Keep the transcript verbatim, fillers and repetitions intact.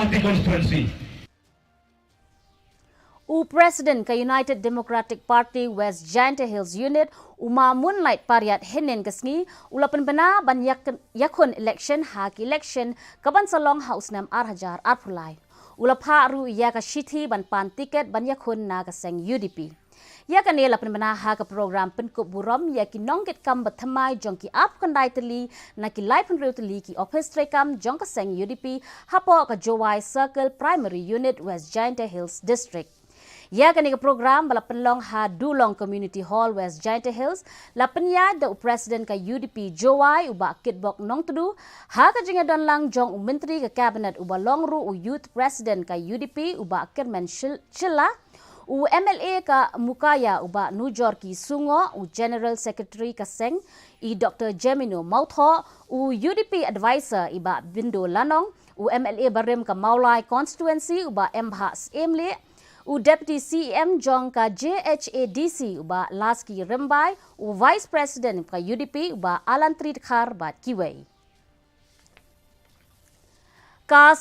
Constituency. U President ka United Democratic Party West Jaintia Hills Unit, u Ma Moonlight Pariat, hynnin ka sngi u la pynbna ban ïakhun election ha ki election ka ban sa long ha u snem ar hajar arphew lai. U la phah ruh ïa ka shithi ban pan tiket ban ïakhun na ka seng U D P. Ïa kane la pynbna ha ka program pynkup burom ïa ki nongkitkam ba thymmai jong ki arphew khyndai tylli na ki laiphew hynriew tylli ki ophis treikam jong ka seng U D P hapoh ka Jowai Circle Primary Unit, West Jaintia Hills District. Ïa kane ka program ba la pynlong ha Dulong Community Hall, West Jaintia Hills, la pynïaid da u President ka U D P Jowai, u Bah Kitbok Nongtdu, ha ka jingïadonlang jong u Myntri ka Cabinet uba long ruh u Youth President ka U D P, u Bah Kyrmen Shylla, u M L A ka Mukaiya, u Bah Nujorki Sungoh, u General Secretary ka seng, i Doctor Jemino Mawthoh, u U D P Advisor, i Bah Bindo Lanong, u M L A barim ka Mawlai Constituency, u Bah M Bhah Syiemlieh, u Deputy C E M jong ka J H A D C, u Bah Laski Rymbai, u Vice President ka U D P, u Bah Allantry Dkhar bad kiwei. Ka